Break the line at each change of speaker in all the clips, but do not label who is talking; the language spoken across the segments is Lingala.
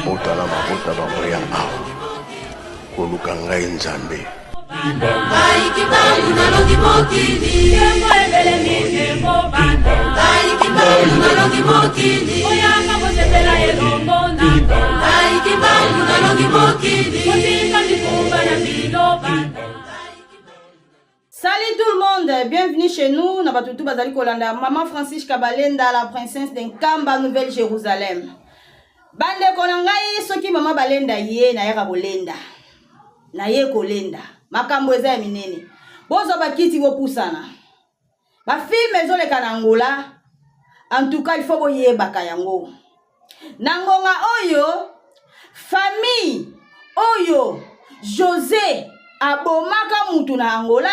Mabota na mabota bakoya awa koluka ngai Nzambe.
Ngai Kimbangu nalongi mokili.
Nkembo ebelemi nkembo bana.
Ngai Kimbangu nalongi mokili.
Boyaka bosepela elongo na nga.
Ngai Kimbangu nalongi mokili.
Botika mikumba na bino bana.
Salut tout le monde, bienvenue chez nous. Na batutu bazali kolanda Maman Francis Kabalenda, la princesse d'Nkamba, Nouvelle Jérusalem. Bandeko na ngai soki mama balenda ye nayaka kolenda. Naye kolenda. Makambo eza ya minene. Bozwa bakiti bopusana. Ba film ezoleka na Angola. En tout cas, il faut boyebaka yango. Na ngonga oyo famille oyo Jose abomaka mutu na Angola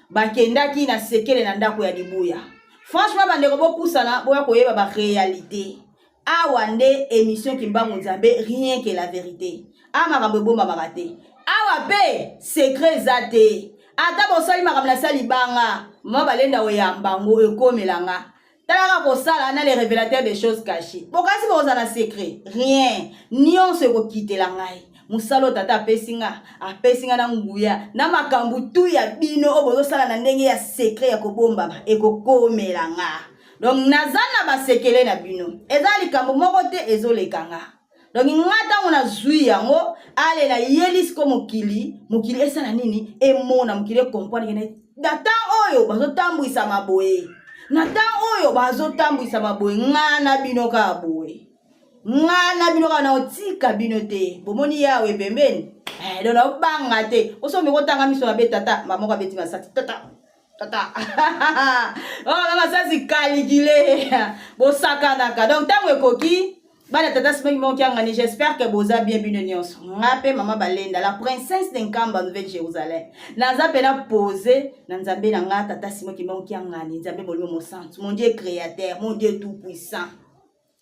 bakendaki na sekele na ndako ya Dibuya. Franchement bandeko bopusana boya koyeba ba réalité. Awa nde emission Kimbangu Nzambe rien que la verite. Awa makambo ebombamaka te. Awa pe secret eza te. Ata bosali makambo na sa libanga, mama balenda oyamba ngo ekomela nga. Tala kaka kosala na les révélateurs des choses cachées. Bokasi bokozala na secret? Rien. Nionso ekokitela ngai. Mosala oyo tata apesi nga, apesi nga na nguya, na makambo tu ya bino oyo bozosala na ndenge ya secret ya kobombama, ekokomela nga. Donc naza na basekele na bino. Eza likambo moko te ezoleka nga. Donc nga ntango nazwi yango, ale nayeli siko mokili, mokili esala nini? Emona, mokili ecomprendre ke na temps oyo bazotambwisama boye. Na temps oyo bazotambwisama boye, nga na bino kaka boye. Nga na bino kaka naotika bino te. Bomoni Yawe pembeni? Eh, donc naobanga te. Osomi kotanga miso mabe tata, mama moko abeti masasi. Tata. Tata. Oh, mama sasi caligule. Bosakanaka. Donc ntango ekoki bana tata Simon Kimbangu Kiangani, j'espère que boza bien bino nyonso. Nga pe mama Balenda, la princesse de Nkamba, Nouvelle Jérusalem. Naza pena posé na Nzambe na nga tata Simon Kimbangu Kiangani, Nzambe molimo mosantu, mon Dieu créateur, mon Dieu tout puissant.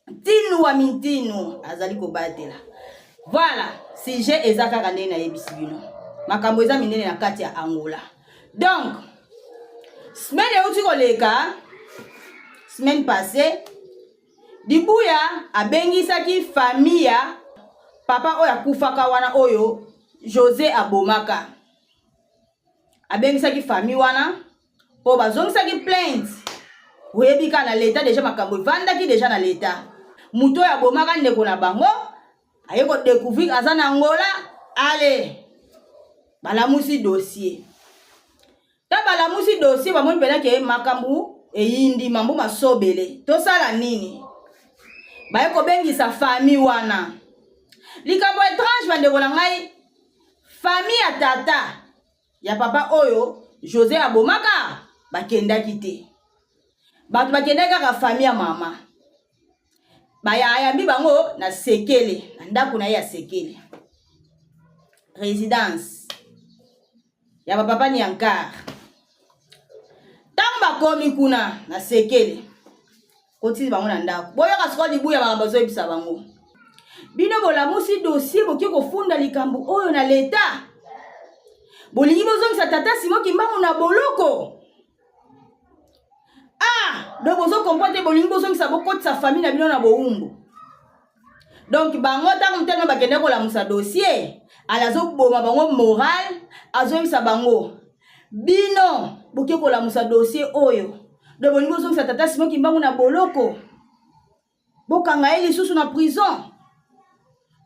Ntinu wa mintinu azali kobatela. Voilà, sujet eza kaka ndenge nayebisi bino. Makambo eza minene na kati ya Angola. Donc, semaine euti koleka, semaine passée, Dibuya abengisaki famille ya papa oyo akufaka wana oyo Jose abomaka. Abengisaki famille wana po bazongisaki plainte. Oyebi kaka na leta deja makambo evandaki deja na leta. Moto oyo abomaka ndeko na bango aye ko découvrir aza na Angola, ale balamusi dossier. Ta balamusi dossier bamoni mpena ke makambo eyindi mambo masobele, tosala nini? Baye kobengisa famille wana. Likambo étrange bandeko na ngai, famille ya tata ya papa oyo Jose abomaka bakendaki te. Bato bakendaki kaka famille ya mama. Baya ayambi bango na sekele, na ndako na ye ya sekele. Résidence ya ba papa Niankar. Ntango bakomi kuna na sekele, kotisi bango na ndako. Boyoka sikoyo libuya makambo azoyebisa bango. Bino bolamusi dossier, boke kofunda likambo oyo na leta. Bolingi bozongisa tata Simon Kimbangu na boloko. Ah, donc bozo comprendre te, bolingi bozongisa bokotisa famille na bino na bowumbu. Donc bango ntango motema bakende kolamusa dossier, ala azoboma bango moral, azoyebisa bango bino boke kolamusa dossier oyo. Donc bolingi bozongisa tata Simon Kimbangu na boloko, bokanga ye lisusu na prison.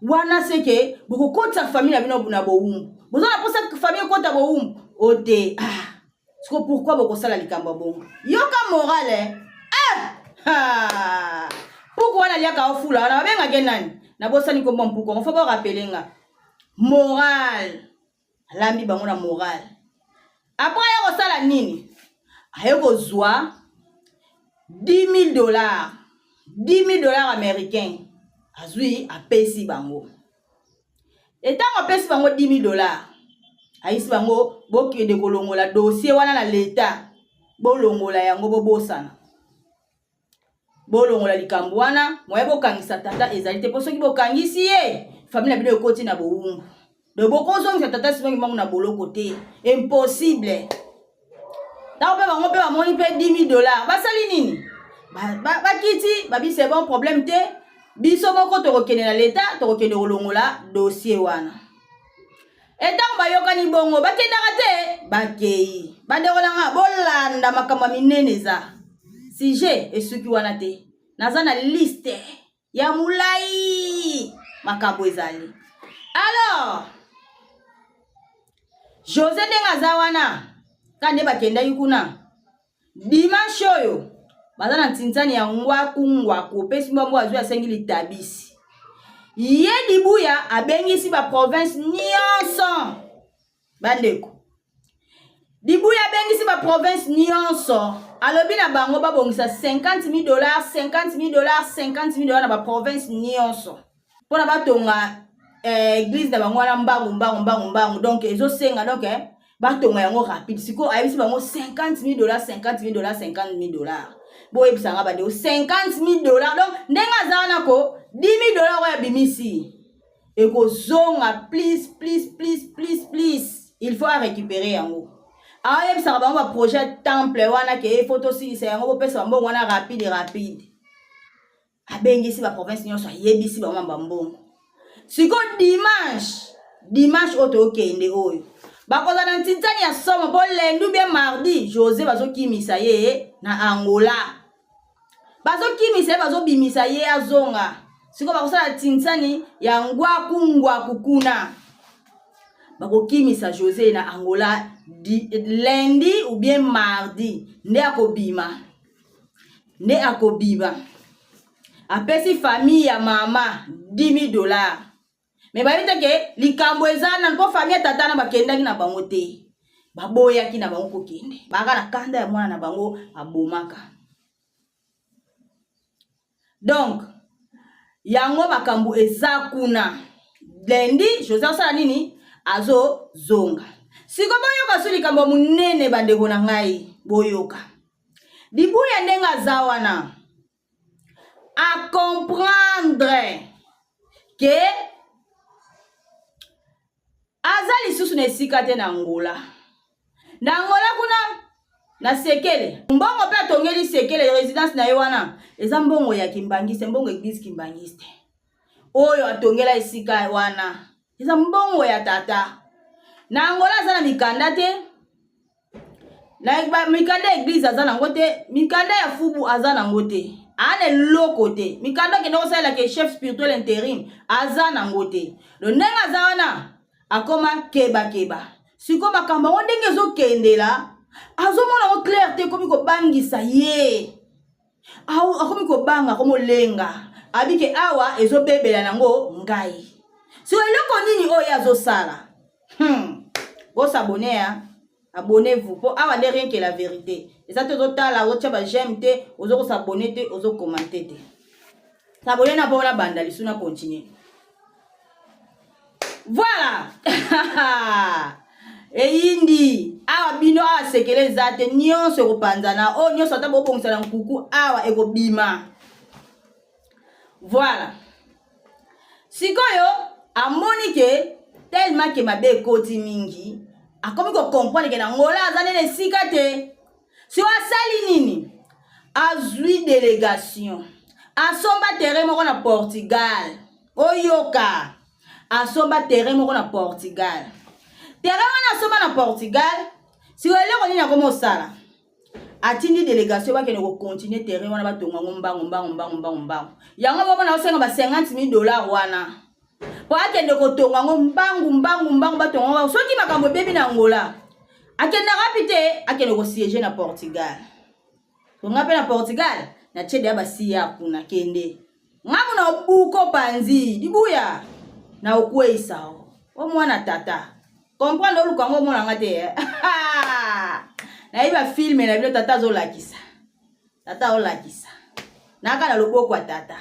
Wana seke bokokotisa famille na bino na bowumbu. Boza na posa famille ekota bowumbu? O te. Ah. Siko pourquoi bokosala likambo ya bongo? Yoka morale eh? Ah! Mpuku wana aliaka ofula wana babengake nani? Nabosani kombo mpuku yango, faut borapele nga. Morale. Alambi bango na morale. Après aye kosala nini? Aye kozwa 10 000 $. 10 000 $ américains. Azwi apesi bango. Etango apesi bango 10 000 $, ayisi bango bokende kolongola dossier wana na leta, bolongola yango, bobosana, bolongola likambo wana, moye bokangisa tata ezali te, po soki bokangisi ye famille na bino ekoti na bowumbu. Donc bokozongisa tata Simon Kimbangu na boloko te, impossible. Ntango mpe bango mpe bamoni mpe 10 000 $, basali nini? Bakiti babi c'est bon, problème te. Biso moko tokokende na leta, tokokende kolongola dossier wana. Etango bayokani bongo, bakendaka te, bakei. Bandeko na nga, bolanda makambo ya minene eza. Sujet esuki wana te. Naza na liste ya molai makambo ezali. Alors, Jose ndenge aza wana, ka nde bakendaki kuna. Dimanche oyo baza na ntinzani ya ngwaku ngwaku, opesi mbwa mbwa azwi asengi litabisi. Ye Dibuya abengisi ba province nyonso bandeko. Dibuya abengisi ba province nyonso, alobi na bango babongisa 50 000 dollars, 50 000 dollars, 50 000 dollars na ba province nyonso mpona batonga eh, eglise na bango wana mbangu mbangu mbangu mbangu, donc ezosenga donc eh, batonga yango rapide. Sikoyo ayebisi bango 50 000 dollars, 50 000 dollars, 50 000 dollars. Boyebisa nga bandeko 50 000 dollars, donc ndenge aza wana ko 10 000 dollars oyo abimisi ekozonga plus plus plus plus plus, il faut arécupérer yango. Ayebisaka bango ba projet temple wana ke il faut tosilisa yango, bopesa mbongo wana rapide rapide. Abengisi ba province nyonso, ayebisi bango mamba mbongo. Sikoyo dimanche, dimanche oyo tokende oyo bakozala na ntinzani ya somo mpo lundi ou bien mardi Jose bazokimisa ye na Angola, bazokimisa ye, bazobimisa ye azonga. Sikoyo bakosala ntinzani ya ngwaku ngwaku kuna, bakokimisa Jose na Angola di, lundi ou bien mardi nde akobima, nde akobima. Apesi famille ya mama 10 000 dollars, me bayebi te ke likambo eza nanu mpo famille ya tata na bakendaki na bango te, baboyaki na bango kokende, baka na kanda ya mwana na bango abomaka. Donc yango makambo eza kuna. Lundi Jose asala nini? Azozonga. Siko boyoka so likambo monene bandeko na ngai, boyoka Dibuya ndenge aza wana a comprendre ke aza lisusu na esika te na Angola. Na Angola kuna na sekele mbongo mpe atongeli sekele résidence na ye wana eza mbongo ya kimbangiste, mbongo eglise kimbangiste oyo atongela esika wana eza mbongo ya tata. Na Angola aza na mikanda te, na mikanda ya eglise aza nango te, mikanda ya fubu aza nango te, aa na eloko te. Mikanda akende kosalela ke chef spirituel interim aza nango te. Lo ndenge aza wana akoma kebakeba. Sikoyo makambo yango ndenge ezokendela azomona yango clair te, ekomi kobangisa ye, akomi kobanga, akomi olenga, abike awa ezobebela nango ngai. Sikoyo eloko nini oyo azosala? Bosabone ya abonnez-vous po awa nde rien que la vérité eza te. Ozotala, ozotia ba j'aime te, ozokosabone te, ozokomante te. S'abonner na mpo na banda lisu na continue. Voilà, eyindi awa bino awa sekele eza te, nyonso ekopanzana oyo nyonso ata bobongisa na nkuku awa ekobima. Voilà, sikoyo amoni ke tellement ke mabe ekoti mingi, akomi kocomprendre ke na Angola aza nene esika te. Sikoyo asali nini? Azwi délégation, asomba terrain moko na Portugal. Oyoka, asomba terrain moko na Portugal. Terrain wana asomba na Portugal, sikoyo eloko nini akomi osala? Atindi délégation bakende kocontinue terrain wana, batonga yango mbangu mbangu mbangu mbangu mbangu. Yango moko na osenga ba 50 000 dollars wana po akende kotonga yango mbangu mbangu mbangu, batonga yango. Soki makambo ebebi na Angola, akendaka wapi te? Akende kosiéger na Portugal. Tonga mpe na Portugal natie deya basiya kuna, kende ngambu na obuko panzi Dibuya na okweyisa o o mwana tata comprendre, oluka yango omonanga te eh? Nayebi bafilme na bino. Tata azolakisa, tata olakisa naka na loboko ya tata,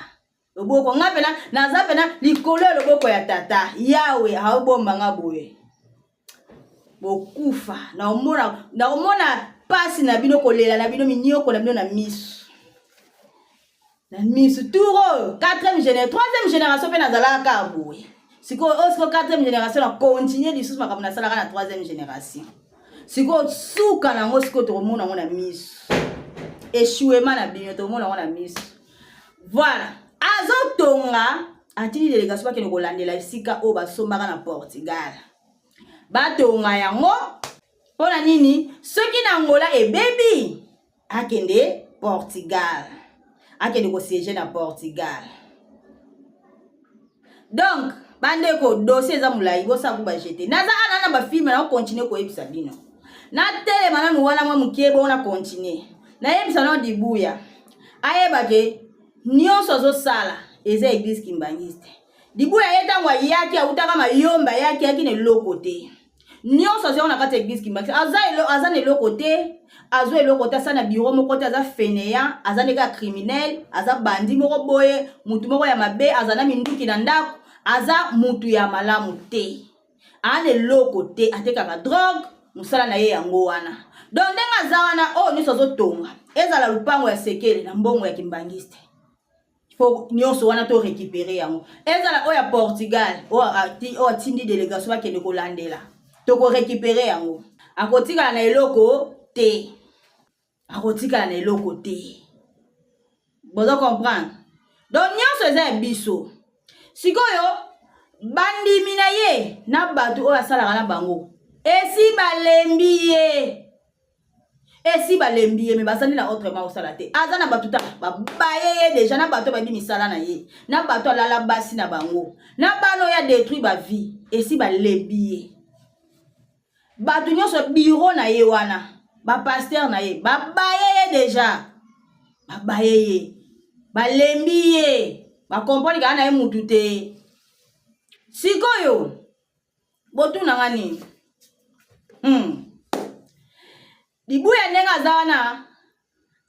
loboko nga pena naza pena likolo ya loboko ya tata Yawe, aobomba nga boye. Bokufa, naomona, naomona pasi na bino, kolela na bino, minyoko na bino na miso, na miso. Tour oyo 4e génération, 3e génération mpe nazalaka kaka boye. Sikoyo oyo sikoyo 4e génération, na continue lisusu makambo nasalaka na 3e génération. Sikoyo suka nango, sikoyo tokomona yango na miso, échouement na bino tokomona yango na miso. Voilà, azotonga. Azotonga, atindi delegation bakende kolandela esika oyo basombaka na Portugal. Batonga yango mpo na nini? Soki na Angola ebebi, akende Portugal, akende kosiege na Portugal. Donc bandeko, dossier eza molai, bosala ku bajete. Naza ana na bafilme na continue koyebisa bino. Natelema nanu wana mwa mokie, bongo na continue nayebisa nano Dibuya ayeba ke nyonso azosala eza église kimbangiste. Dibuya ye ntango ayaki, awutaka Mayombe, ayaki ayaki na eloko te. Nyonso azwaka na kati ya église kimbangiste. Aza, aza na eloko te, azwa eloko te, aza na bureau moko te, aza fainéant, aza ndenge ya criminel, aza bandi moko boye, mutu moko ya mabe, aza na minduki na ndako, aza mutu ya malamu te, aza na eloko te, atekaka drogue, mosala na ye yango wana. Donc ndenge aza wana, oyo nyonso azotonga, ezala lupango ya sekele na mbongo ya kimbangiste, po nyonso wana to récupérer yango, ezala oyo ya Portugal oyo atindi délégation bakende kolandela, tokorécupérer yango. Akotikala na eloko te, akotikala na eloko te. Bozo comprendre? Donc nyonso eza ya biso. Sikoyo bandimi na ye na bato oyo asalaka na bango esi balembi ye, esi balembi ye, me bazali na autrement kosala te. Aza na bato tala babaye ye déjà, na bato bayebi misala na ye, na bato alala basi na bango, na bana oyo adétruit bavie, esi balembi ye. Bato nyonso, bureau na ye wana, bapasteur na ye babaye ye déjà, babaye ye, balembi ye, bacomprendre kaka na ye mutu te. Sikoyo botunanga nini? Dibuya ndenge aza wana,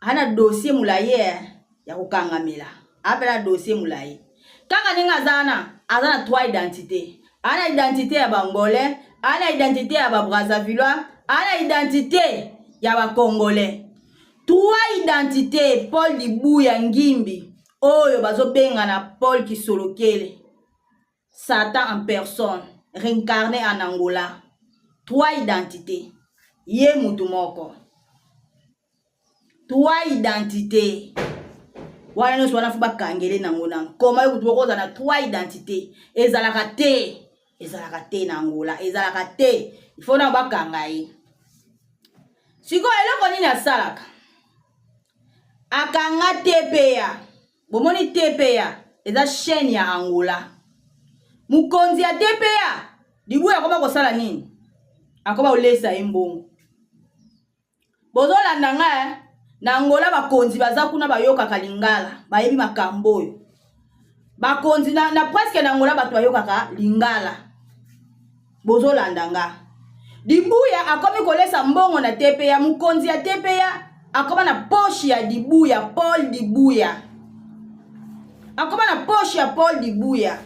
ana dossier molai ya kokangamela, apela dossier molai. Kaka ndenge aza wana, aza na trois identité: ana identité ya Baangolais, ana identité ya Babrazzavillois, ana identité ya Bacongolais. Trois identité. Paul Dibuya Ngimbi oyo bazobenga na Paul Kisolokele, Satan en personne réincarné en Angola, trois identité, ye mutu moko, trois identité wana nyonso wana. Faut bakangele nango na nkoma. Yo mutu moko ozala na trois identité, ezalaka te, ezalaka te na Angola, ezalaka te. Ifo na bakanga ye. Sikoyo eloko nini asalaka? Akanga TPA. Bomoni, TPA eza chaîne ya Angola. Mokonzi ya TPA, Dibuya, akoma kosala nini? Akoma kolesa ye mbongo. Bozolanda nga eh? Na Angola bakonzi baza kuna, bayokaka lingala, bayebi makambo oyo. Bakonzi na presque na Angola bato bayokaka lingala. Bozolanda nga? Dibuya akomi kolesa mbongo na TPA. Mokonzi ya TPA akoma na poche ya Dibuya. Paul Dibuya akoma na poche ya Paul Dibuya,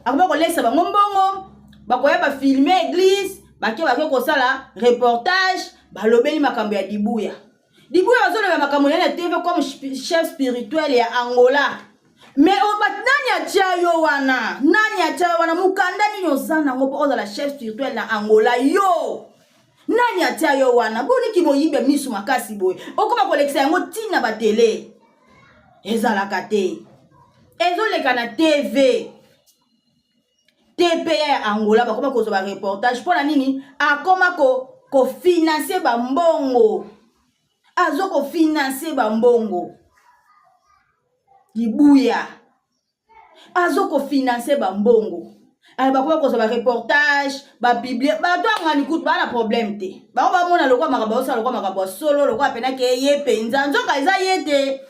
akoma kolesa bango mbongo. Bakoya bafilme église, bake kosala reportage, balobeli makambo ya Dibuya. Dibuya bazoloba makambo na ye na TV comme chef spirituel ya Angola. Mais nani atia yo wana? Nani atia yo wana? Mokanda nini oza nango mpo ozala chef spirituel na Angola? Yo nani atia yo wana? Boniki moyibi ya miso makasi boye, okoma kolekisa yango ntina batele. Ezalaka te, ezoleka na TV TPA ya Angola. Bakoma kozwa bareportage mpo na nini? Akoma kofinancer bambongo, azo kofinancer bambongo. Dibuya azo kofinancer bambongo. Aye bakoma kozwa bareportage, bapublier. Bato angani kutu baa na problème te. Bango bamona lokwa makambo azosala, lokwa makambo ya solo, lokwa apenake ye mpenza, nzoka eza ye te.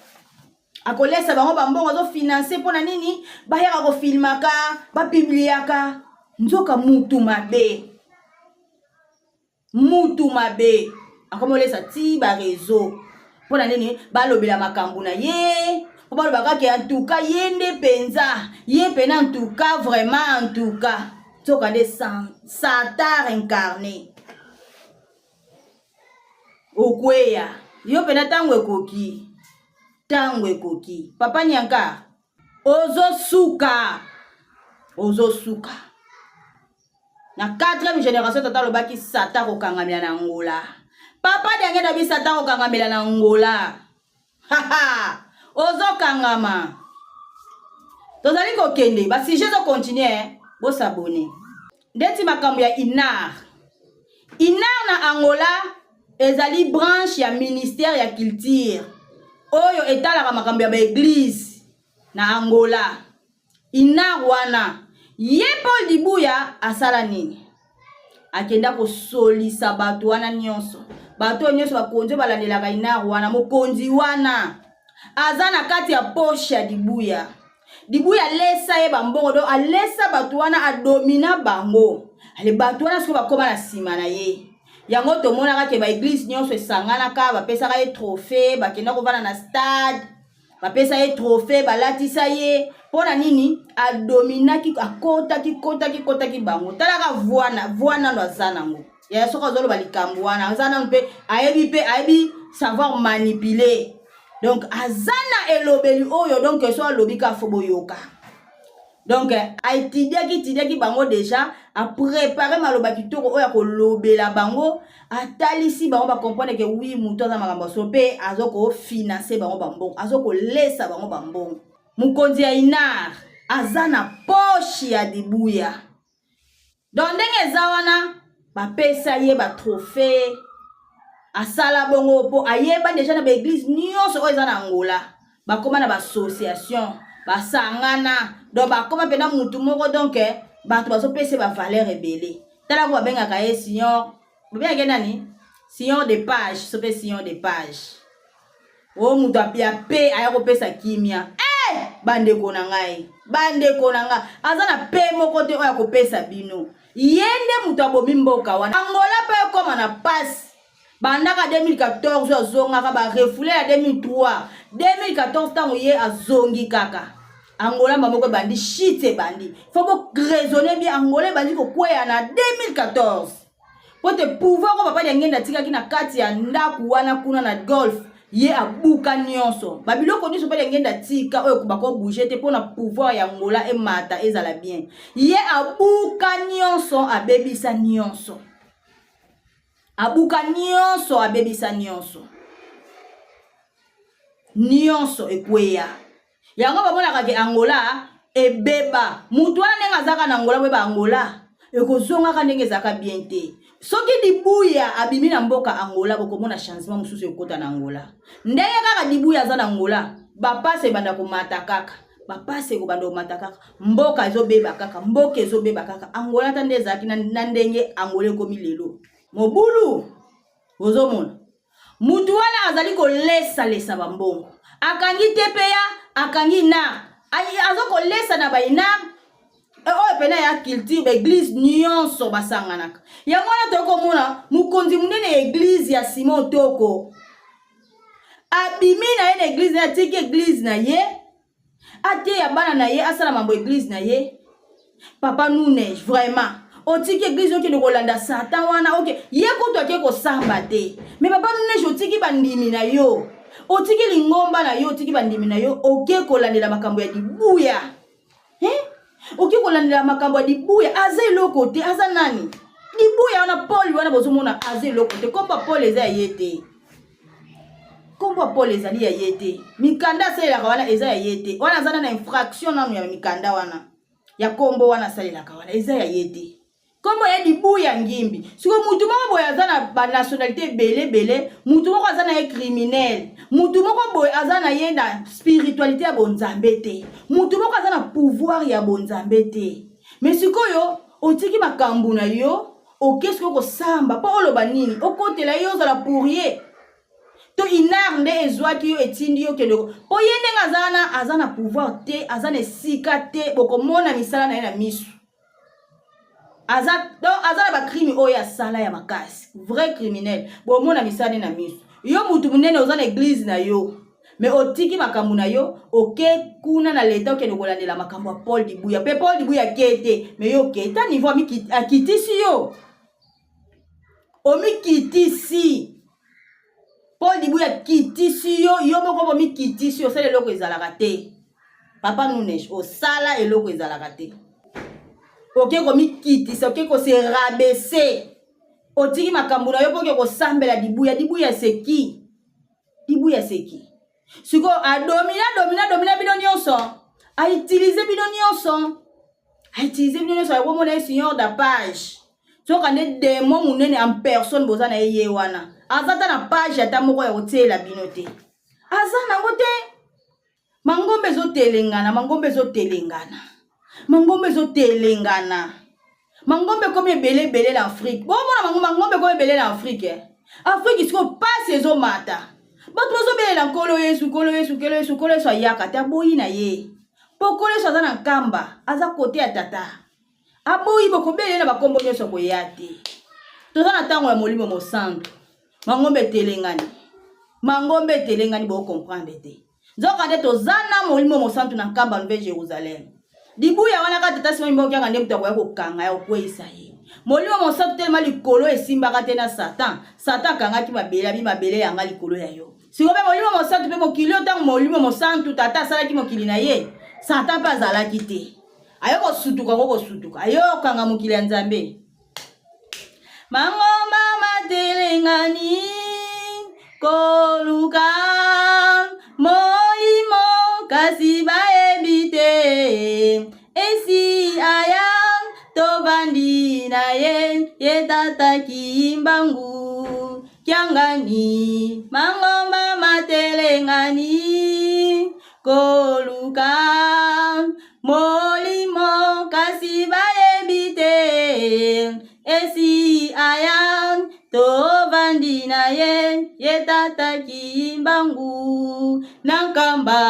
Akolesa bango bambongo, azofinancer mpo na nini? Bayaka kofilmaka, bapubliaka, nzoka mutu mabe, mutu mabe. Akomolesa ti baréseau mpo na nini? Balobela makambo na ye, mpo baloba kaka antuka ye nde mpenza, ye mpena antuka, vraiment antuka. Nzoka nde Satan incarné. Okweya yo mpena ntango ekoki, ntango ekoki. Papa Nyanka, ozosuka, ozosuka na 4e génération. Tata alobaki Satan kokangamela na Angola. Papa Diange na biso, Satan kokangamela na Angola, ozokangama. Tozali kokende, ba sujet ezo continuer eh. Bo s'abonner. Ndeti makambo ya INAR. INAR na Angola ezali branche ya ministère ya culture oyo etalaka makambo ya ba eglise na Angola. INAR wana ye Paul Dibuya asala nini? Akenda kosolisa bato wana nyonso, bato oyo nyonso bakonzi oyo balandelaka INAR wana, mokonzi wana aza na kati ya poche ya Dibuya. Dibuya alesa ye bambongo, donc alesa bato wana, adomina bango. Ale bato wana sikoyo bakoma na nsima na ye. Yango tomonaka ke ba eglise nyonso esanganaka, bapesaka ye trophée, bakenda kovanda na stade, bapesa ye trophée, balatisa ye. Mpo na nini? Adominaki, akotaki kotaki kotaki bango. Talaka voix na voix nano aza nango yaya, soki azoloba likambo wana aza nano mpe ayebi, mpe ayebi savoir manipuler. Donc aza na elobeli oyo, donc so alobi ka fo boyoka. Donc aetidiaki tidiaki bango deja, aprepare maloba kitoko oyo akolobela bango, atalisi bango bacomprendre ke wi, moto aza makambo so mpe aza kofinanse bango bambongo, aza kolesa bango bambongo. Mokonzi ya INAR aza na poche ya Dibuya. Donc ndenge eza wana, bapesa ye batrophée, asala bongo mpo ayeba deja na baeglise nyonso oyo eza na Angola, bakóma na baassociation, basangana, donc bakóma mpena mutu moko. Donc bato bazopesa ye bavaleur ebele. Tala ko babengaka ye signor, babengaka ye nani, signor de page, so mpe signor de page oyo moto ya pe aya kopesa kimia. Eh, bandeko na ngai, bandeko na ngai, aza na pe moko te oyo akopesa bino. Ye nde moto abomi mboka wana Angola mpe ekóma na pasi. Bandaka 2014 oyo azongaka, barefouler ya 2003, 2014, ntango ye azongi kaka, Angola mba moko ebandi shit, ebandi. Fo boraisonne bien, Angola ebandi kokweya na 2014 po te pouvoir oyo papa Diangenda atikaki na kati ya ndako wana kuna na golf, ye abuka nyonso, babiloko nyonso papa Diangenda atika oyo bakobouge te mpona pouvoir ya Angola emata, ezala bien. Ye abuka nyonso, abebisa nyonso, abuka nyonso, abebisa nyonso, nyonso ekweya. Yango bamonaka ke Angola ebeba. Mutu wana ndenge azalaka na Angola, boyeba Angola ekozongaka ndenge ezalaka bien te. Soki Dibuya abimi na mboka Angola, bokomona changement mosusu ekota na Angola. Ndenge kaka Dibuya aza na Angola, bapasi ebanda komata kaka, bapasi ekobanda komata kaka, mboka ezobeba kaka, mboka ezobeba kaka. Angola ata nde ezalaki na ndenge Angola ekomi lelo, mobulu. Bozomona mutu wana azali kolesalesa bambongo, akangi TPA, akangi INAR, aza kolesa na baINAR oyo pene ya culture, baeglise nyonso basanganaka. Yango wana toyei komona mokonzi monene ya eglise ya Simon Toko abimi na ye na eglise na ye, atiki eglise na ye, ateya bana na ye, asala mambo eglise na ye. Papa Nunes, vraiment otiki eglise, okende kolanda Satan wana. Oke ye kutu ake kosamba te, me papa Nunes, otiki bandimi na yo, otiki lingomba na yo, otiki bandimi na yo, oke kolandela makambo ya Dibuya, eh? Oke kolandela makambo ya Dibuya. Aza eloko te, aza nani Dibuya wana? Paul wana bozomona aza eloko te. Kombo Paul eza ya ye te, nkombo ya Paul ezali ya ye te. Mikanda asalelaka wana eza ya ye te. Wana aza na infraction nanu ya mikanda wana ya nkombo wana asalelaka wana, eza ya ye te. Nkombo ya Dibuya Ngimbi. Sikoyo mutu moko boye aza na banationalité ebele ebele, mutu moko aza na ye criminel, mutu moko boye aza na ye na spiritualité ya bonzambe te, mutu moko aza na pouvoir ya bonzambe te. Mais sikoyo otiki makambo na yo, oke sikoyo kosamba mpo oloba nini? Okotela ye, ozala pour ye to INAR nde ezwaki yo, etindi yo kende mpo ye ndenge aza wana, aza na pouvoir te, aza na esika te. Bokomona misala na ye na misu. Aza, donc aza na bacrime oyo asala ya makasi, vrai criminel. Bomona misala na misu. Yo mutu monene, oza na eglise na yo, me otiki makambo na yo, oke kuna na leta, okende kolandela makambo ya Paul Dibuya. Mpe Paul Dibuya ake te, me yo oke ta niveau akitisi yo, omikitisi. Paul Dibuya akitisi yo, yo moko bomikitisi, osala eloko ezalaka te. Papa Nunes, osala eloko ezalaka te. Oke komikitisa, oke kose rabaisser, otiki makambo na yo mpo oke kosambela Dibuya. Dibuya seki, Dibuya seki. Sikoyo adomina, domina, domina bino nyonso. Autilize bino nyonso, autilize bino nyonso, akomona ye signor da page. Soka nde demon monene en personne boza na ye ye wana. Aza ata na page ata moko ya kotiela bino te. Aza nango te. Mangomba ezotelengana, mangomba ezotelengana. Mangomba ezotelengana. Mangomba ekomi ebele ebele na Afrique. Bomona bango mangomba ekomi ebele na Afrique. Eh. Afrique sikoyo pasi ezomata. Bato bazobelela Nkolo Yesu, Nkolo Yesu, Nkolo Yesu, Nkolo Yesu ayaka te aboyi na ye. Mpo Nkolo Yesu aza na nkamba, aza kote ya tata. Aboyi bokobelela na bakombo nyonso akoya te. Toza na ntango ya Molimo Mosantu. Mangomba etelengani. Mangomba etelengani bo comprendre te. Nzoka nde toza na Molimo Mosantu na nkamba Nouvelle Jérusalem. Libuya wana kaka tata Simon Kimbangu Kiangani nde moto akoya kokanga ya kokweyisa ye. Molimo Mosantu telema likolo esimbaka te na Satan. Satan akangaki mabele abi mabele yanga likolo ya yo. Sikoyo mpe Molimo Mosantu mpe mokili oyo ntango Molimo Mosantu tata asalaki mokili na ye, Satan mpe azalaki te. Ayo kosutuka ko kosutuka, ayo kokanga mokili ya Nzambe. Mangomba matelengani koluka molimo kasi bayebi te esi aya tovandi na ye ye tata Kimbangu Kiangani mangomba matelengani koluka molimo kasi bayebi te esi aya tovandi na ye ye tata Kimbangu na nkamba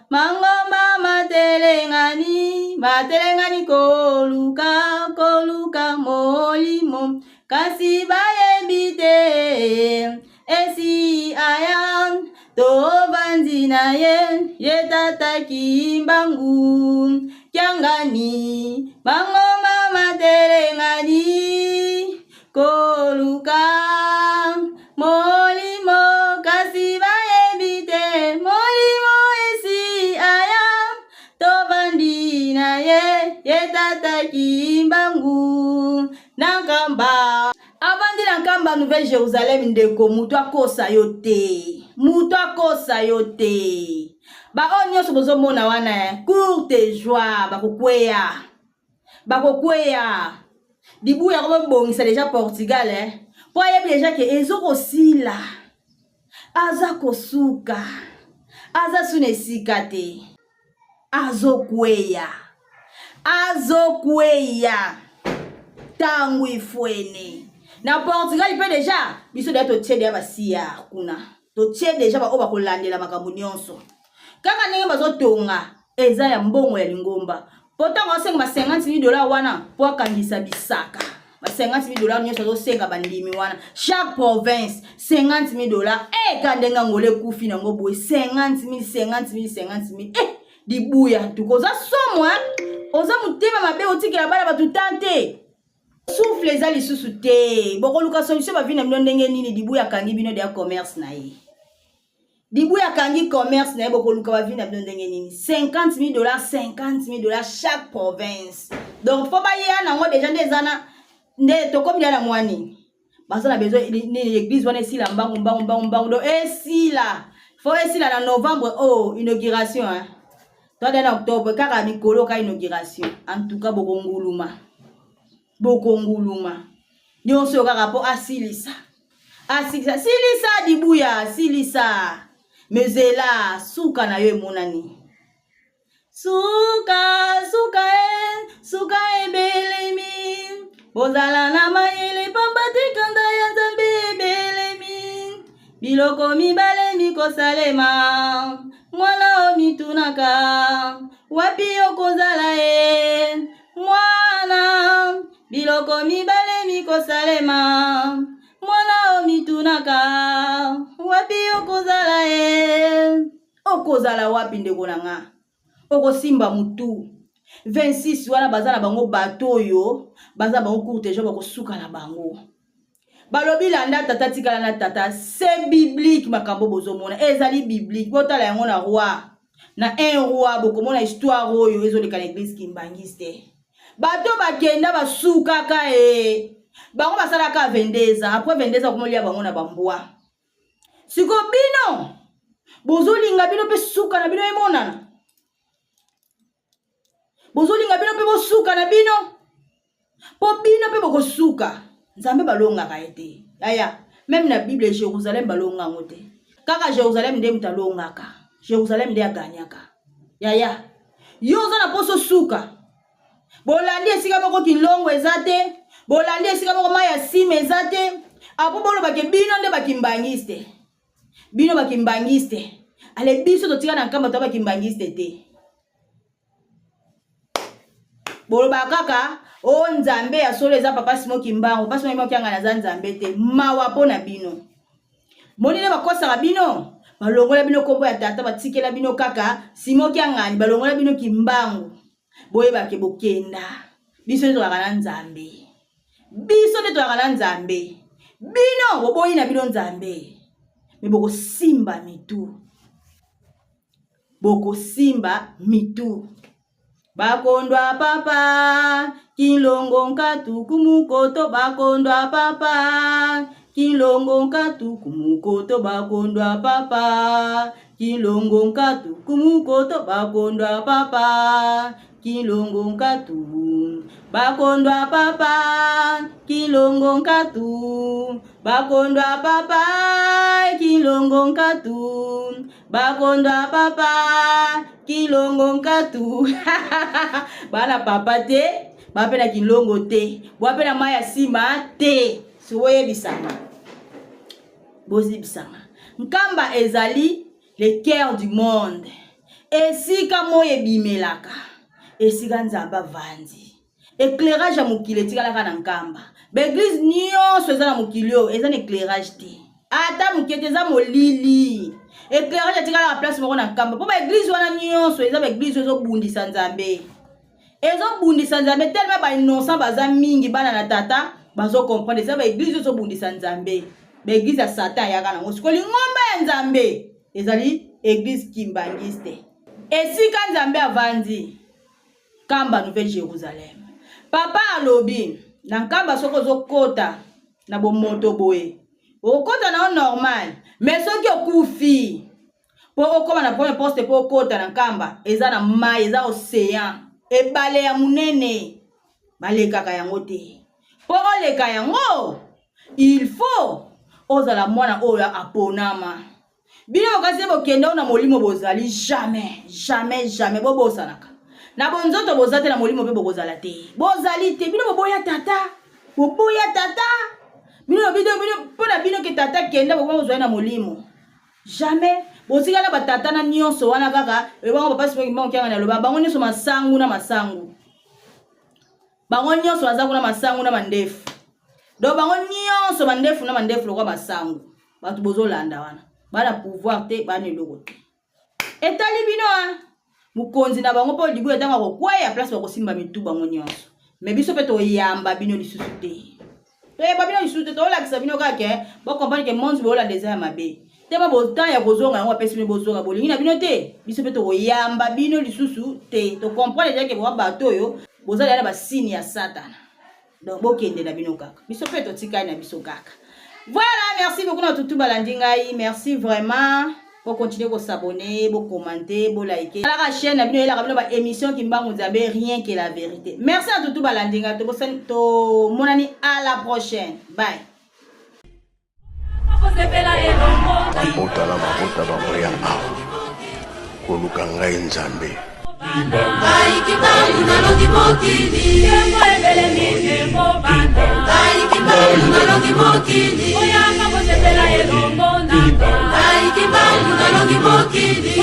mangomba matelengani matelengani koluka koluka molimo kasi bayebi te esi aya tovandi na ye ye tata Kimbangu Kiangani mangomba matelengani koluka molimo kasi bayebi te molimo esi aya tovandi na ye ye tata Kimbangu na nkamba Avandi na nkamba Nouvelle Jérusalem ndeko mutu akosa yo te mutu akosa yo te ba oyo nyonso bozomona wana eh, courte joie bakokweya bakokweya dibuya akobongisa deja Portugal eh, po ayebi deja ke ezokosila aza kosuka aza suna esika te azokweya azokweya ntango ifwene na Portugal mpe deja biso deja totie deja basiar kuna totie deja baoyo bakolandela makambo nyonso kaka ndenge bazotonga eza ya mbongo ya lingomba mpo ntango asenga ba 50 000 dollars wana mpo akangisa bisaka ba 50 000 dollars nyonso azosenga bandimi wana chaque province 50 000 dollars e ka ndenge Angola ekufi nango boye 50 000 50 000 50 000 e dibuya ntuka oza somo oza motema mabe otikela bana bato tan te souffle eza lisusu te bokoluka solution bavi na bino ndenge nini dibuya akangi bino deya commerce na ye Dibuya akangi commerce na ye bokoluka ba vie na bino ndenge nini 50 000 dollars 50 000 dollars chaque province donc fo baya nango deja nde eza na nde tokomi deja na mwa nini baza na besoin nini église wana esila mbangu mbangu mbangu mbangu donc esila fo esila na novembre oh inauguration hein toa deja na octobre kaka mikolo ka inauguration en tout cas bokonguluma bokonguluma nyonso oyo kaka mpo asilisa asilisa silisa dibuya silisa mezela suka na yo emonani suka suka e suka ebelemi bozala na mayele pamba te kanda ya nzambe ebelemi biloko mibale mikosalema mwana omitunaka wapi okozala e mwana biloko mibale mikosalema mwana omitunaka wapi okozala e okozala wapi ndeko na nga okosimba mutu 26 wana baza na bango bato oyo baza bango courte joie bakosuka na bango balobi landa tata tikala na tata c'est biblique makambo bozomona ezali biblique botala yango na roi na un roi bokomona histoire oyo ezoleka na eglise kimbangiste bato bakenda basukaka e bango basalaka 22 ans après 22 ans komolia bango na bambwa siko bino bozolinga bino mpe suka na bino emonana. Bozolinga bino mpe bosuka na bino. Mpo bino mpe bokosuka. Nzambe balongaka ye te. Yaya, meme na Bible Jérusalem balonga yango te. Kaka Jérusalem nde moto alongaka. Jérusalem nde aganyaka. Yaya, yo oza na poso suka. Bolandi esika moko kilongo eza te. Bolandi esika moko mai ya sima eza te. Apo bolobake bino nde bakimbangiste. Bino bakimbangiste. Ale biso totika na nkamba to bakimbangiste te. Boloba kaka o oh, nzambe ya solo eza papa Simon Kimbangu, papa Simon Kimbangu kiangana aza nzambe te. Mawa mpo na bino. Moni nde bakosaka bino, balongola bino kombo ya tata, batikela bino kaka Simon Kiangani, balongola bino Kimbangu. Boyeba ke bokenda. Biso nde tozalaka na Nzambe. Biso nde tozalaka na Nzambe. Bino boboyi na bino Nzambe. Me bokosimba mitu. Bokosimba mitu. Bakondwa papa kilongo nkatu kumukoto bakondwa papa kilongo nkatu kumukoto bakondwa papa kilongo nkatu kumukoto bakondwa papa kilongo nkatu bakondwa papa kilongo nkatu bakondwa papa kilongo nkatu bakondwa papa kilongo nkatu bana papa te bape na kilongo te bwape na mai ya nsima te siboyebisanga bozibisanga nkamba ezali le cœur du monde esika moi ebimelaka esika nzambe avandi éclairage ya mokili etikalaka na nkamba baeglize nyonso eza na mokili oyo eza na éclairage te ata moke te eza molili éclairage etikalaka place moko na nkamba mpo baeglize wana nyonso eza baeglize oyo ezobundisa nzambe ezobundisa nzambe telema bainnocent baza mingi bana na tata bazokomprendre eza baeglize oyo ezobundisa nzambe baeglize ya satan ayaka nango sikoyo lingomba ya nzambe ezali eglize kimbangiste esika nzambe avandi Nkamba Nouvelle Jerusalem. Papa alobi na Nkamba soki ozokota na bomoto boye okota na yo normal mais soki okufi mpo okoma na premier poste mpo okota na Nkamba eza na mai eza ocean ebale ya monene balekaka yango te mpo oleka yango il faut ozala mwana oyo aponama Bino bokasi bokende oyo na molimo bozali jamais jamais jamais bobosanaka na bonzoto boza te na molimo mpe bokozala te bozali te bino boboya tata boboya tata bino bino bino mpo na bino ke tata kende bokoma kozwa ye na molimo jamais botikala batata na nyonso wana kaka ebango papa simoki mbango kianga na loba bango nyonso masangu na masangu bango nyonso baza kuna masangu na mandefu donc bango nyonso mandefu na mandefu lokwa masangu bato bozolanda wana bana pouvoir te bana eloko te etali bino a mokonzi na bango mpo libuya ntango akokweya place bakosimba mitu bango nyonso me biso mpe toyamba bino lisusu te toyamba bino lisusu te tolakisa bino kaka ke bokomprendre ke monde boyolanda eza ya mabe te ma botan ya kozonga yango bapesi bino bozonga bolingi na bino te biso mpe tokoyamba bino lisusu te tokomprendre deja ke boa bato oyo bozali na basini ya satana donc bokende na bino kaka biso mpe totikali na biso kaka voilà merci beaucoup na tutu balandi ngai merci vraiment bokontinue kosabone bokomante bolike alaka chaîne na bino eyelaka bino baémission kimbangu nzambe rien que la vérité merci na tutu balandi ngai tomonani à la prochaine bye
Mabota na mabota bakoya awa koluka ngai Nzambe.
Ngai kimbangu nalongi mokili. Ngai kimbangu nalongi mokili. Ngai kimbangu nalongi mokili.